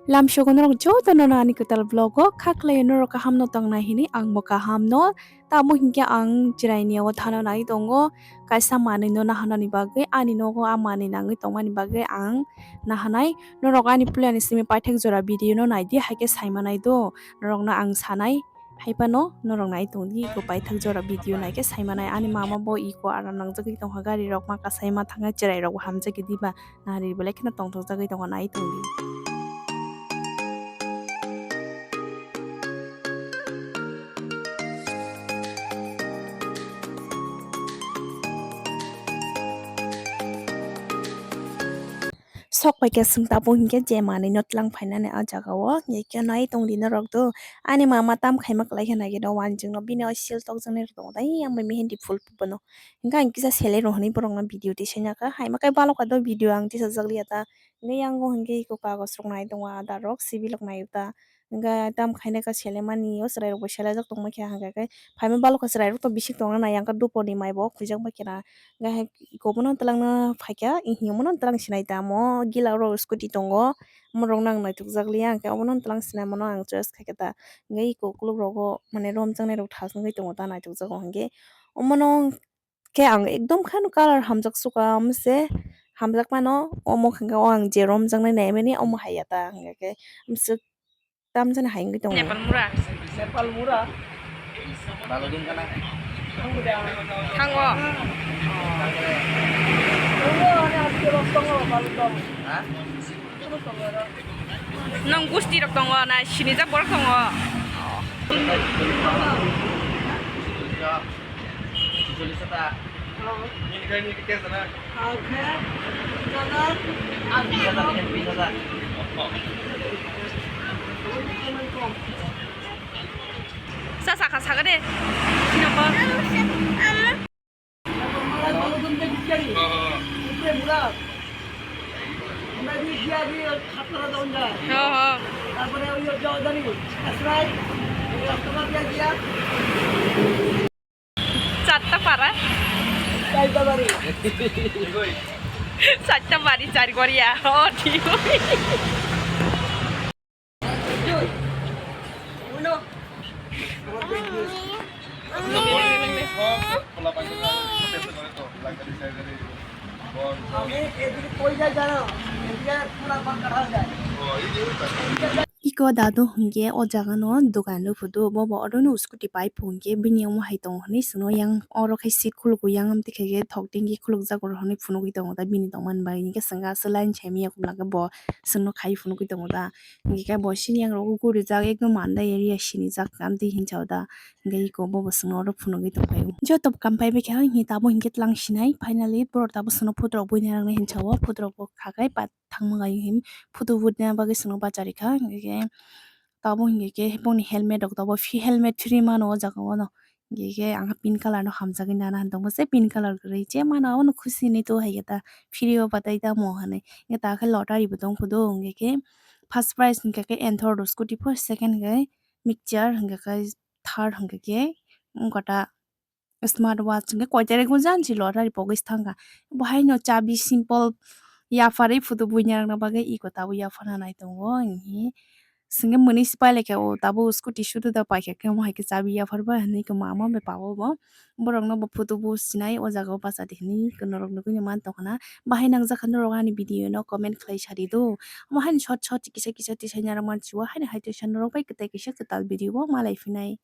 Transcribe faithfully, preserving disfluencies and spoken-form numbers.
Lamsogo norok jotono ani kwtal vlog o kha khlaio, norok kaham no tongnai hini, ang bo kaham no. Tamo hinkhe ang chwraini o thana nai tongo, kaisa manwi no naharnani bagwi, ani nogo a manwi nangwi tongmani bagwi ang naharnai. Norok ani puilani simi paithak jora video no naidi, haikhe saimanai do norokno ang sanai. Haiphano norok nai tongdi, iko paithak jora video naikhe saimanai. Ani mama bo iko aram nangjagwi tongkha, gari rok ma kasai ma thangkha, chwrai rok bo hamjakhe diba. Nari belai kheno tongthokjagwi tongo, nai tongdi. Sok pai khe swng tabuk hinkhe je manwi no tlang phainani a jaga o, hinkhe nai tongdi norok do. Ani mama tam khaima kwlai khe nai khe do wanjwk no, bini o sil tokjaknai rok tongo dai, yang bai mehendi phul bono. Hinkhe ang kisa selai rw hwnwi borokno video tisai naka, haima khe balok kha do video ang tisajak liya ta. Hingke yango hingke iko kagos rok nai tongo, ada rok sibi rok nai ta. Hingke tam khaina ka selemani o chwrai rok bo selajak tongma khe hingke khe phaima balok kha chwrai rok to bisik tongna nai yang khe dupor ni mai bo khwijak bai khe na. Hingke hai iko bono twlang no phaikha, hiyo bono twlang sinai ta mo gila rok scooty tongo, omo rok no ang naithok jak liya hingke obono twlang sinai mano ang choice khaikhe ta. Hingke iko ukuluk rogo mane romjaknai rok thasngwi tongo ta naithok jago hingke omono. Khe ang ekdom kheno colour hamjak suka, omo se hamjak mano, omo hwnkhe o ang je romjaknai naimani omo hai ya ta hwnkhe khe, omo se tamjani hai wngwi tongo. Nepal mura. Nepal mura. Thango. Nang gusti rok tongo na sinijak borok tongo. Sa sakha sakha de. Sino ko. Ho, ho. Chatta para. Chatta bari, char goriya. Oh, thik. Iko dadu hwnkhe o jaga no dogan rw phudu, bobo oro no scooty pai phunukhe bini omo hai tongo hinwi swngno, yang oro khe seat khulugo, yang amtwi khe thok tingki khulukjak oro hinwi phunugwi tongo ta bini tongmani bagwi, hinkhe swngkha aswk line saimanya, omo lage bo swngno khai phunugwi tongo ta. Hinkhe bo sini yang rogo gurijak, ekdom manda area sinijak, amtwi hinsa o ta. Hinkhe iko bobo swngno oro phunugwi tongphai o. Joto kam phai bai khe hinkhe tabuk hinkhe twlang sinai. Finally borok tabuk swngno photo rok buina nangnai hinsa o. Photo rok bo kha khai ba thangma gai him photo budina bagwi swngno bachari kha. Hinkhe tabuk hinkhe khe boni helmet rok tabuk phi helmet free mano o jaga o no. Hinkhe khe ang pink colour no hamjagwi nana hinwi tongma se pink colour kwrwi che mano abono khusi hinwi to hai khe ta free o batai tamo hinwi. Hinkhe ta khe lottery bo tong phudo hinkhe khe first prize hinkhe khe Anthor do scooty, first second hinkhe mixture hinkhe khe third hinkhe khe wngkha ta smart watch hinkhe koi tarik o jani si lottery pogwi se thangkha. Bo haino chabi simple yapharwi photo buina rwna bagwi iko tabuk yapharna nai tongo hinkhe swngwi mwnwi se pailai kha o tabuk scooty sudu da paikha khe omo hai khe chabi yapharba hinwi khe mama bai pao bo borokno bo photo bo sinai o jaga o bacha di hinwi norok nugwi man tongkha na. Bahai nangjakha norok ani video no comment khlai sadi do. Omo haino short short kisa kisa tisai narwkmani sio haino hai teisa norok bai kwtai kaisa kwtal video bo malai phinai.